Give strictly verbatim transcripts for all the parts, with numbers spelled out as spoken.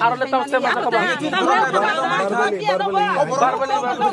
Aro le tamo se mata kabo. Verbally, verbally.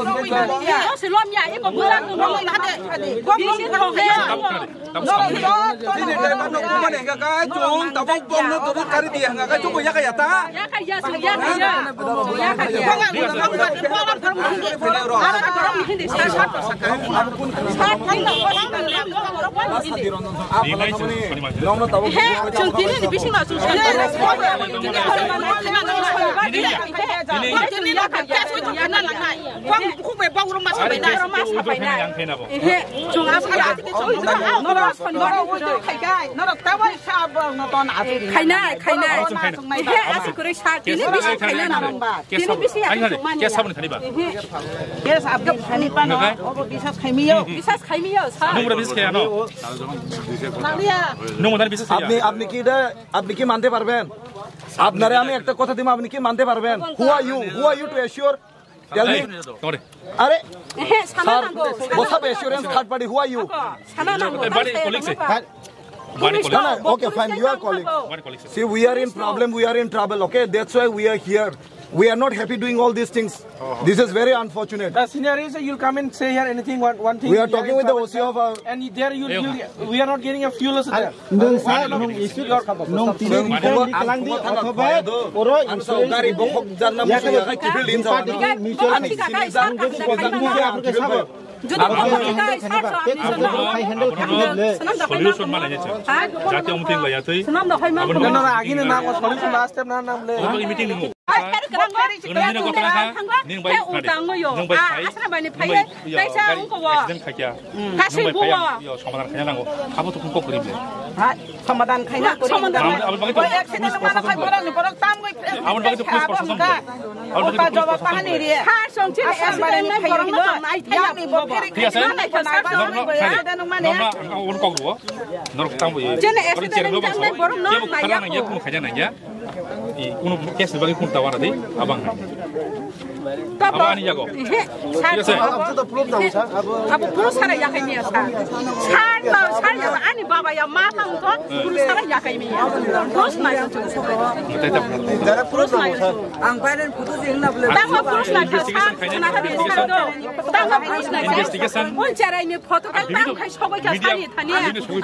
Khainai, khainai. Ehe, aswk kwrwi sa, tini bisi khainai nang. Tini bisi aswk mani. Case update khani pano, obo bisas khaimiyo. Bisas khaimiyo, sa. আপনি, আপনি কি এটা, আপনি কি মানতে পারবেন? আপনারে আমি একটা কথা দিব, আপনি কি মানতে পারবেন? Who are you? Who are you to assure? Tell me. আরে, এহে, সানা স্যার, নাঙ্গো, সানা what নাঙ্গো। Assurance third party? Who are you? সানা নাঙ্গো। Bari colleague se. Bari colleague. No, no, okay, fine, you are colleague. Bari colleague se. See, we are in problem, we are in trouble, okay? That's why we are here. We are not happy doing all these things. This is very unfortunate. The scenario is that you'll come and say here anything, one, one thing. We are talking with the O C of our And there you, you, we are not getting a fuel also there. Nwng sa, nwng issue, nwng tini resign di kalang di, othoba oro insurance gari di, bokhok jarna ya musa ya khe kifil din sa party mutual ani sini ja nwng jodi kotor musa apni ke sabo. Jodi kotor musa ke sabo, apni sabo. Handle khamle. Solution mana ya cha. Jati umting la ya tui. Solution last time na nam le. Meeting ni. Nini na kotha kha, ning bai khade. Ning bai khai. Ning bai, yo, gari accident khaikya. Ning bai khai, yo, somadan khaina nango. Abo to kok kori ble. Somadan khaina kori. Somadan. Abo, abo, abo, accident mana khai borok ni borok tam goi. Abo bagi to police proshashan. Abo bagi to police proshashan. Ha, song chini accident nai borok no nai thai. Thik ase? Nai thai. Nokno, nokno, ang, ang, ang kok bo. Norok tam bo ye. Chini accident nai borok no nai ya. Kunu case ni bagwi kunu tawara di, abang hai. Abo ani jago. Thik ase? Abo puro sara yakai miya sa. Sar ta, sar ya, ani baba ya ma ta to puro sara yakai miya. Puro sara yakai miya. Tei ta. Ang pairen photo jeng na bole. Tamo puro sara. Investigation khai. Tamo puro sara. Investigation. Oi, cherai ni photo kai tam khai sogoi ka sani thani.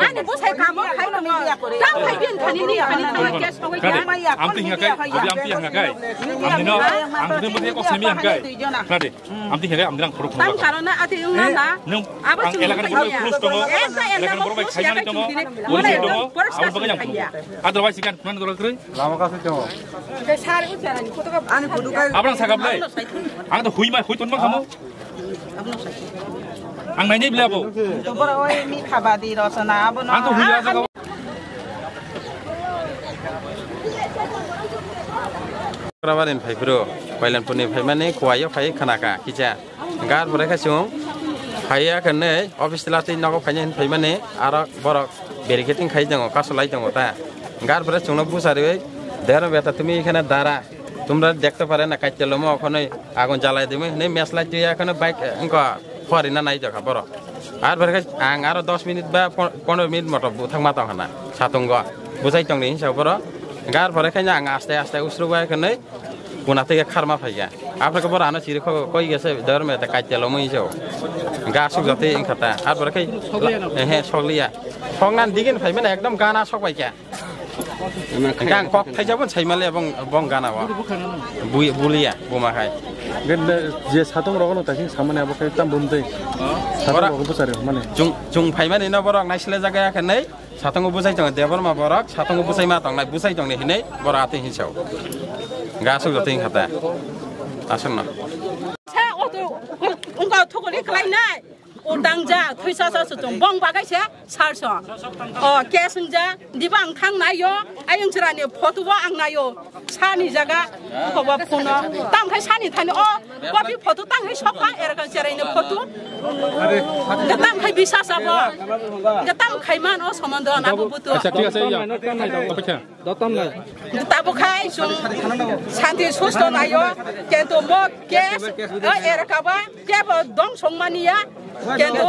Ani bosai kamo khai no. Tam khai bin thani ni, ani khai ke sogoi ka. Amti hinga kai, jodi amti hinga kai. Amti no, amti mo ko semi hinga kai. Khade. Amti hinga kai, amti nang khoro khoro. Tam karona ati ung na na. Nung abo ang elakar borok close tongo. Elakar borok bai khai mani tongo. Police tongo. Abo bagai yang. Otherwise ikan kunan dorok kroi. Lama kasi tongo. Ani photo kai. Abang sakap lai. Ang to hui mai hui ton bang kamu. Ang nainai bwle abo. To borok oi mi khaba di rosona abo no. Ang to huya jaga. Rabarin phai phuru, Kailanpurni phaimani kuayo phai khana kha kicha. Gar pore khe chwng phaiya khe nei office tila twi nogo phaina hin phaimani aro borok barricading khai tongo, kasu lai tongo ta. Gar pore chwngno buchariwi dero beta tumi khana dara. Tumra dekte pare na kaitelo mo khonoi agun jalai dimi hinui meslai tuya khano bike, eh, wngkha pori na nai jokha borok. Ar pore khe ang aro dos minute ba pon-, pondro minute moto buthak ma tong hana satungo. Buchai tongni hinsa borok. Ar pore khe ang aste aste usru bai khonoi kuna tei kharma phaikha. Ar pore khe borok ano chiri kho koi gese dor me ta kaitelo mo hinsa. Ga suk jati wngkha ta. Ar pore khe, eh, he, sokliya. Khongnan digin phaimani ekdom gana sok bai kha. Hingke ang kok thaisa bo saimale bong, bong gana o. Bui, bulia, buma khai. Hingke je satung rogo no taising samani abo khai tam bumtwi. Satung rogo bwchari mani. Chung, chung phaimani no borok naisle jaga ya khe nei. Satungo bwchai tongo Debbarma borok, satungo bwchai ma tongnai, bwchai tongni hinui borok atwi hinsao. Ga asuk jotoi hingkha ta. Asuk no. Sa oto, ungka thukuri khlai nai. O tang ja, thwisa sa sutong, bong bagai se, sar so. O, case wng ja, diba ang thang nai yo, ayang chwra ni photo bo ang nai yo. Sani jaga, ko ba phone. Tang khai sani thani, o, copy photo tang khai sok pha, er ka cherai ni photo. Ga tang khai bisa sa bo. Ga tang khai man, o, somondo na bo butu. Acha, thik ase, ya. Apekha. Dotom nai. Tabo khai sung santi susto nayo, kento mo case, o, erakaba, kebo dong song mania, Kendo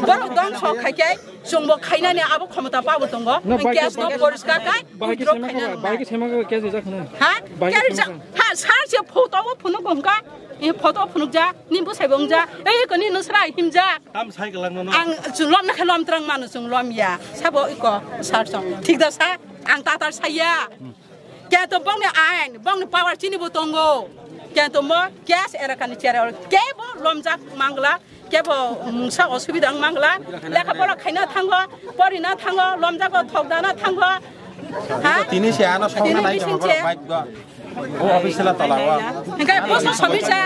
borok dongso khai khe chwngbo khainani abo khomota pabo tongo. No, bai khe, gas no bai khe, poriskar khai bai khe withdraw sema khaina khe, bai khe sema khe case rijak khna. Ha? Bai khe case sema rijak. Khe. Ha, sir se photo o phunuk wngkha. E photo phunuk ja, ni bwsai bo wngja. Ei ko ni nusra himja. Tam sai kwlak no. Ang chwng lom na khe lom trang mano chwng lom ya. Sabo iko sir song. Thik da sa? Ang tatar saya. Kento bongni ain, bongni power chini bo tongo. Kento mo case erakani chair kebo lomjak mangla, kebo mungsa osubida wng mangla. Lekha pora khaina thango, porina thango, lomjago thokdana thango. Ha? Tini se ano songna nai bising tongma che. Bike do. O office la tola wa. Hingkai boso somisa,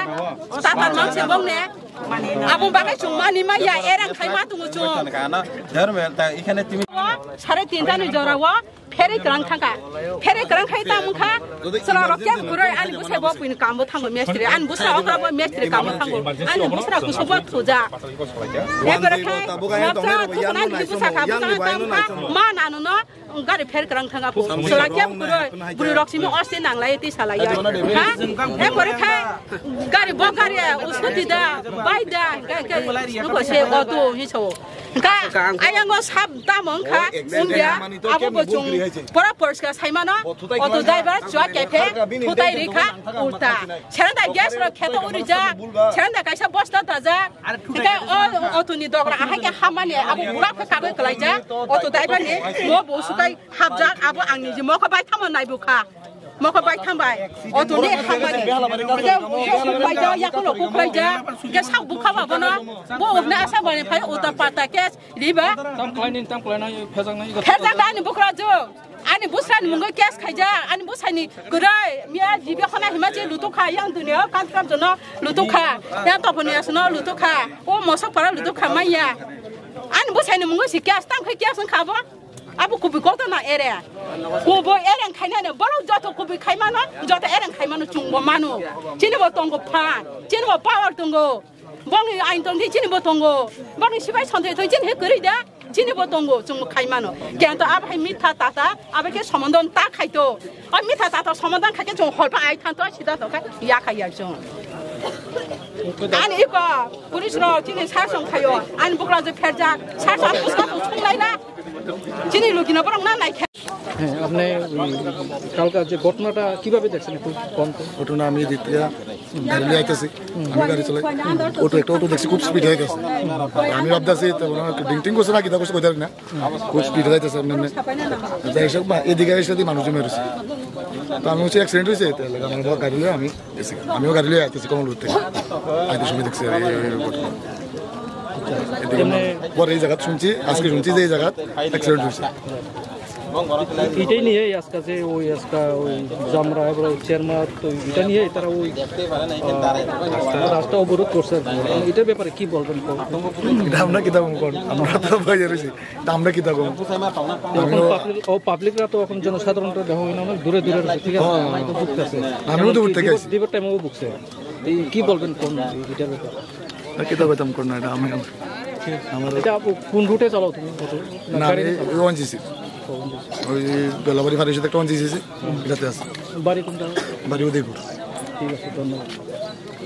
tatar mangse bongne. Abo bagai chwng mani ma ya erang khai ma tungo chwng. Kana, dharma ta ikhane timi. Sare tinta ni jora wo. Pherwi kwrang thangkha. Pherwi kwrang khai tamo wngkha. Chwla rok kebo kwrwi ani bwsai bo buini kambo thango mestri. Ani bwsra okra bo mestri kambo thango. Ani bwsra kusugo thuja. Ebere khai noksa thukna ni bwsa kha bwsa tamo wngkha. Ma nanu no gari pher kwrang thanga phu. Chwla kebo kwrwi bwrwi rok simi oste nanglai twi salai ya. Ha? Ebere khai gari bo gari usuti da bai da. Nuko se auto hi so. Ka, ayang o sab tamo wngkha, wngya, abo bo chwng pora poriskar saimano, auto driver chua kephe, thutai rikha, ulta. Serenda gas rok kheto urijak, serenda kaisa bosta dajak, hingke o auto ni dogra ahai khe hamani, abo burak khe kagoi kwlaijak, auto driver ni mo bo sutai hapjak, abo ang niji mokho bai thamo naibukha. Mokho bai thang bai. Auto ni hamani. Bai ja, yakulo kuklai ja. Ke sak bukha ba bono. Bo ukna asa bani phai uta pata ke riba. Tam khlai ni, tam khlai na, phejak na, ego. Phejak ani bukra jo. Ani busra ni mungo case khaija. Ani busra ni kwrwi. Miya jibe khona hima je lutu kha. Yang dunia kan kam jono lutu kha. Yang toponi asno lutu kha. O mosok para lutu kha maya. Ani busra ni mungo si case tam khai case kha bo. Abo kubui kok to na ere. Kubui ereng khainani borok joto kubui khaimano, joto ereng khaimano chwngbo mano. Chini bo tongo phan, chini bo power tongo. Bongni ain tongdi chini bo tongo. Bongni sibai sonthoi thoi chini he kwrwi da, chini bo tongo chwngbo khaimano. Kento abo hai mitha tata, abo khe somondo ta khaito. O mitha tata somondo khaikhe chwng holpa ai thanto sida to khai ya khai ya chwng. Ani iko police rok chini sar song khayo, ani bukra je pherjak, sar song puska to chwng lai na. Chini lugina borok na naikha. হ্যাঁ, আপনি ওই কালকার যে ঘটনাটা কিভাবে দেখছেন একটু বলুন তো? ঘটনা আমি দ্বিতীয় গাড়ি নিয়ে আইতেছি, আমি গাড়ি চালাই, অটো একটা অটো দেখছি খুব স্পিড হয়ে গেছে। আমি ভাবতেছি তো মনে হয় ডিং টিং করছে না কিতা করছে কইতে পারি না, খুব স্পিড হয়ে যাইতেছে এমনি এমনি। যাই হোক, বা এদিকে এসে দিয়ে মানুষ জমে রয়েছে, তো আমি হচ্ছে অ্যাক্সিডেন্ট হয়েছে, তাহলে আমার গাড়ি নিয়ে আমি এসে, আমিও গাড়ি নিয়ে আইতেছি কমলপুর থেকে, আইতে সময় দেখছি আর এই, এই, এই ঘটনা। এদিকে পরে এই জায়গা শুনছি, আজকে শুনছি যে এই জায়গা অ্যাক্সিডেন্ট হয়েছে। এটাই নিয়ে আজকে যে ওই আজকে ওই জামরা এবং চেয়ারমার তো এটা নিয়ে তারা ওই আহ, রাস্তা অবরোধ করছে আর কি। এটার ব্যাপারে কি বলবেন? এটা আমরা কিতা কম কর, আমরা তো বাইরে রয়েছি, তা আমরা কিতা কম? এখন আমিও পাবলিক, ও পাবলিকরা তো এখন জনসাধারণ তো দেখা হয় না, অনেক দূরে দূরে রয়েছে, ঠিক আছে? হ্যাঁ। তো ভুগতেছে। আমিও তো ভুগতে গেছি। দিবর টাইমেও ভুগছে। এই কি বলবেন কোন এটার ব্যাপারে? না, কিতা কইতাম কোন না, এটা আমি, আমার এটা আপু কোন রুটে চালাও তুমি? অটো? না, না, গাড়ি আমি নিয়ে চালাও? ওই ওয়ান জি সি। ও, ওয়ান জি সি। ওই বেলাবাড়ি ফাঁড়ির সাথে একটা ওয়ান জি সি আছে, এটাতে আছে। বাড়ি কোনটা? বাড়ি উদয়পুর। ঠিক আছে, ধন্যবাদ।